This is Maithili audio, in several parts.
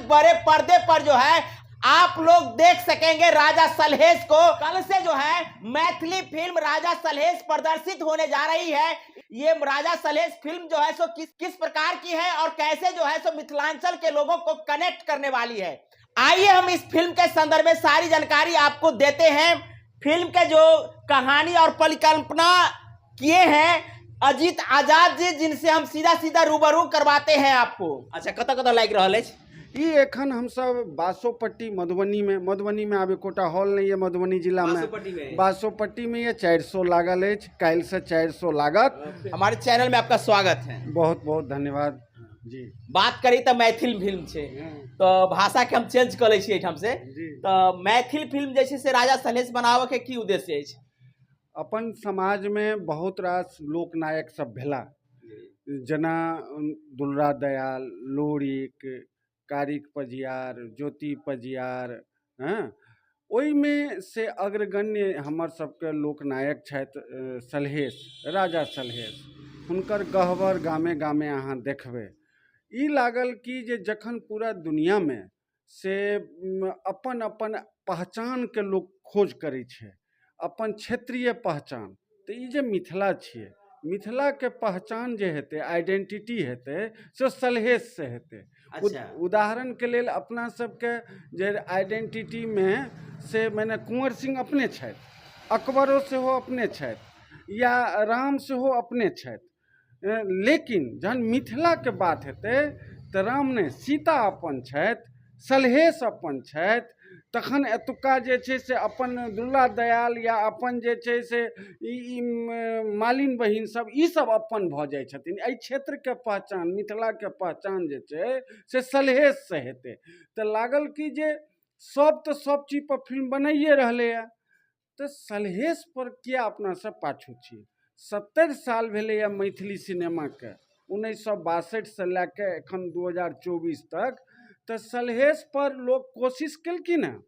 बड़े पर्दे पर जो है आप लोग देख सकेंगे राजा सलहेश को। कल से जो है मैथिली फिल्म राजा सलहेश प्रदर्शित होने जा रही है। ये राजा सलहेश फिल्म जो है सो किस किस प्रकार की है और कैसे जो है सो मिथिलांचल के लोगों को कनेक्ट करने वाली है, आइए हम इस फिल्म के संदर्भ में सारी जानकारी आपको देते हैं। फिल्म के जो कहानी और परिकल्पना किए हैं अजीत आजाद जी, जिनसे हम सीधा सीधा रूबरू करवाते हैं आपको। अच्छा, कतऽ कतऽ लागि रहल अछि? ई एखन हमसब बासोपट्टी मधुबनीमे, मधुबनीमे आब एकोटा हॉल नहि यऽ मधुबनी जिलामे। बासोपट्टीमे? बासोपट्टीमे यऽ, 400 लागल अछि, काल्हिसँ 400 लागत। हमारे चैनल में आपका स्वागत है। बहुत बहुत धन्यवाद जी। बात करी तऽ मैथिल फिल्म छै तऽ भाषा के हम चेंज कऽ लै छी एहिठाम से। तऽ मैथिल फिल्म जे छै से राजा सलहेश बनाबऽ के की उद्देश्य अछि? अपन समाजमे बहुत रास लोकनायक सब भेला, जेना दुलरा दयाल, लोरिक, कारिक पजियार, ज्योति पजियार, हँ, ओहिमे से अग्रगण्य हमर सबके लोकनायक छथि सलहेश, राजा सलहेश। हुनकर गहबर गामे गामे अहाँ देखबै। ई लागल कि जे जखन पूरा दुनिआँमे से अपन अपन पहचानके लोक खोज करै छै, अपन क्षेत्रीय पहचान, तऽ ई जे मिथिला छियै, मिथिलाके पहचान जे हेतै, आइडेंटिटी हेतै, से सलहेशसँ हेतै। उदाहरणके लेल अपना सबके जे आइडेंटिटीमे से मने कुंवर सिंह अपने छथि, अकबरो सेहो अपने छथि, या राम सेहो अपने छथि, लेकिन जहन मिथिलाके बात हेतै तऽ राम नहि, सीता अपन छथि, सलहेश अपन छथि। तखन एतुक्का जे छै से अपन दुर्ला दयाल या अपन जे छै से ई मालिन बहिन सब, ई सब अपन भऽ जाइ छथिन। एहि क्षेत्रके पहचान, मिथिलाके पहचान जे छै से सलहेशसँ हेतै। तऽ लागल कि जे सब तऽ सब चीजपर फिल्म बनाइए रहलैए, तऽ सलहेश पर किया अपना सब पाछू छी? 70 साल भेलैए मैथिली सिनेमाके, 1962सँ लए कऽ एखन 2024 तक, तऽ सलहेश पर लोक कोशिश केलखिन हेँ,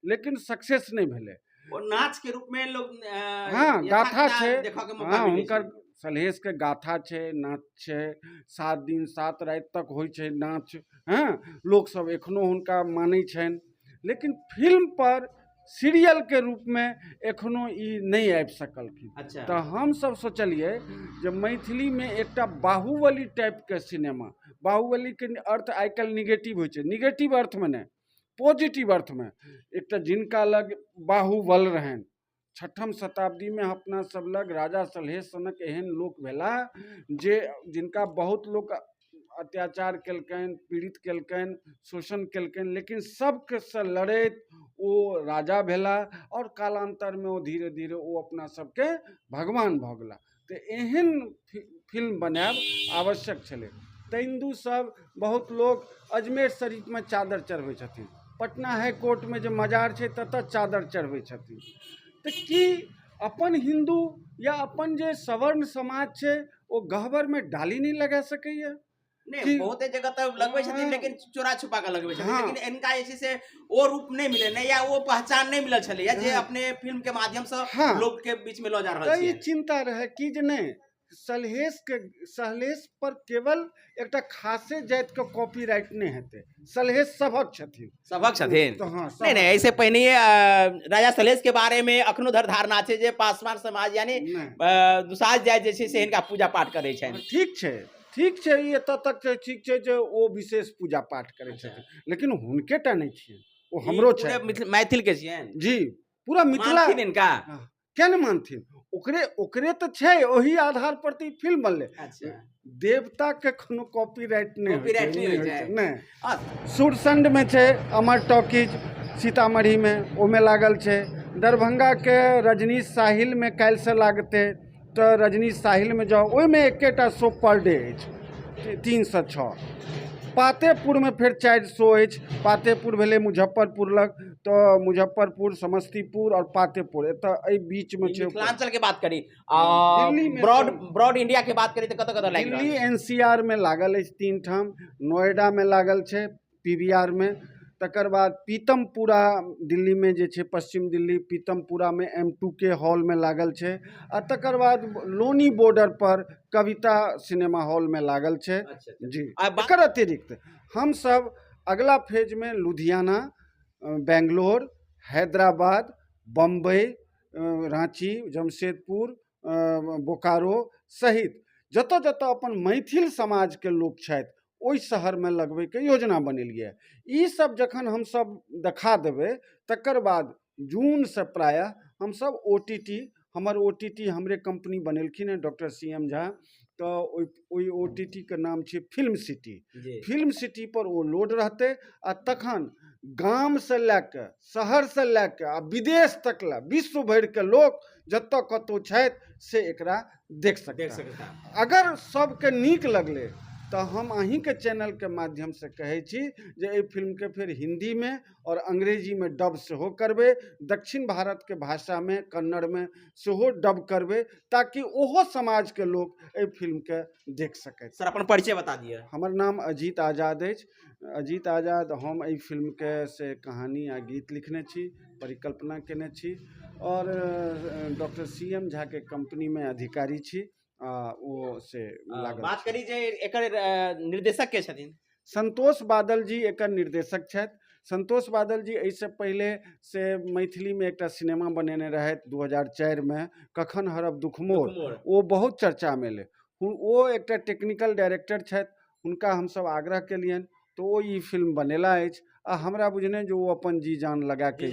लेकिन सक्सेस नहि भेलै। ओ नाच के रूप में लोग हँ, गाथा यथाकथा छै। देखऽ के मौका हँ, मिलै हुनकर छै। सलहेशके गाथा छै, नाच छै, 7 दिन 7 राति तक होइ छै नाच। हँ, लोकसब एखनो हुनका मानै छनि, लेकिन फिल्म पर सीरियलके रूपमे एखनो ई नहि आबि सकलखिन। तऽ हमसब सोचलियै जे मैथिलीमे एकटा बाहुबली टाइपके सिनेमा, बाहुबलीके अर्थ आइ काल्हि निगेटिव होइ छै, निगेटिव अर्थमे नहि, पॉजिटिव अर्थमे, एकटा जिनका लग बाहुबल रहनि। 6म शताब्दीमे अपना सब लग राजा सलहेश सनक एहन लोक भेला जे जिनका बहुत लोक अत्याचार केलकनि, पीड़ित केलकनि, शोषण केलकनि, लेकिन सबके से लड़ैत ओ राजा भेला आओर कालान्तरमे ओ धीरे धीरे ओ अपना सबके भगवान भऽ गेला। तऽ एहन फिल्म बनायब आवश्यक छलै। तऽ हिन्दू सब बहुत लोक अजमेर शरीफमे चादर चढ़बै छथिन, पटना हाई कोर्टमे जे मजार छै ततऽ चादर चढ़बै छथिन। तऽ की अपन हिन्दू या अपन जे सवर्ण समाज छै ओ गहबरमे डाली नहि लगा सकैए? नहि, बहुते जगह तऽ लगबै छथिन, लेकिन चोरा छुपा कऽ लगबै छथिन। लेकिन इनका जे छै से ओ रूप नहि मिले नहि, या ओ पहचान नहि मिलल छलैया जे अपने फिल्म के माध्यम से लोक के बीच में लऽ जा रहल छै। ई चिंता रहै कि जे नहि, सलहेशके, सलहेश पर केवल एकटा खासे जातिके कॉपीराइट नहि हेतै, सलहेश सभक छथिन। सभक छथिन। हँ, नहि नहि, एहिसँ पहिने राजा सलहेश के बारे में अखनो धरि धारणा छै जे पासवान समाज यानी दुसाध जाति जे छै से हिनका पूजा पाठ करै छनि। ठीक छै, ठीक छै, ई एतऽ तक छै, ठीक छै जे ओ विशेष पूजा पाठ करै छथिन, लेकिन हुनके टा नहि छियनि, ओ हमरो छै, मैथिल के छियनि। जी, पूरा मिथिला हिनका किया नहि मानथिन? ओकरे ओकरे तऽ छै, ओहि आधार पर तऽ ई फिल्म बनलै। देवताके कोनो कॉपीराइट नहि होइ छै, नहि। सुरसंडमे छै अमर टॉकीज सीतामढ़ीमे, ओहिमे लागल छै। दरभंगाके रजनीश साहिलमे काल्हिसँ लागतै, तऽ रजनीश साहिलमे जाउ, ओहिमे एकेटा शो पर डे अछि, 3 से 6। पातेपुरमे फेर 4 शो अछि। पातेपुर भेलै मुजफ्फरपुर लग, तऽ मुजफ्फरपुर, समस्तीपुर आओर पातेपुर एतऽ एहि बीचमे छै। मिथिलांचल के बात करी, ब्रॉड ब्रॉड इंडिया के बात करी तऽ कतऽ कतऽ लागि? दिल्ली एनसीआर मे लागल अछि 3 ठाम, नोएडा मे लागल छै पीवीआर मे, तकर बाद पीतमपुरा दिल्लीमे जे छै, पश्चिम दिल्ली पीतमपुरामे M2 के हॉलमे लागल छै, आ तकर बाद लोनी बॉर्डर पर कविता सिनेमा हॉलमे लागल छै। जी, एकर अतिरिक्त हमसब अगला फेजमे लुधियाना, बेंगलोर, हैदराबाद, बम्बई, राँची, जमशेदपुर, बोकारो सहित जतऽ जतऽ अपन मैथिल समाजके लोक छथि ओहि शहरमे लगबैके योजना बनेलियै। ईसब जखन हमसब देखा देबै तकर बाद जूनसँ प्रायः हमसब OTT, हमर OTT हमरे कम्पनी बनेलखिन हेँ डॉक्टर CM Jha, तऽ ओहि OTT के नाम छै फिल्म सिटी। फिल्म सिटी पर ओ लोड रहतै आ तखन गामसँ लए कऽ शहरसँ लए कऽ आ विदेश तक लए विश्व भरिके लोक जतऽ कतहु छथि से एकरा देख सकता। अगर सबके नीक लगलै तऽ हम अहीँके चैनलके माध्यमसँ कहै छी जे एहि फिल्मके फेर हिन्दीमे आओर अंग्रेजीमे डब सेहो करबै, दक्षिण भारतके भाषामे कन्नड़मे सेहो डब करबै, ताकि ओहो समाजके लोक एहि फिल्मके देख सकथि। सर, अपन परिचय बता दिअ। हमर नाम अजीत आजाद अछि, अजीत आजाद। हम एहि फिल्मके से कहानी आ गीत लिखने छी, परिकल्पना केने छी आओर डॉक्टर CM झाके कम्पनीमे अधिकारी छी आ ओ से लागल। बात करी जे एकर निर्देशक के छथिन? संतोष बादल जी एकर निर्देशक छथि। संतोष बादल जी एहिसँ पहिले से मैथिलीमे एकटा सिनेमा बनेने रहथि 2004मे, कखन हरब दुख मोर, ओ बहुत चर्चामे एलै। ओ एकटा टेक्निकल डायरेक्टर छथि। हुनका हमसब आग्रह केलियनि तऽ ओ ई फिल्म बनेला अछि आ हमरा बुझने जे ओ अपन जी जान लगाके।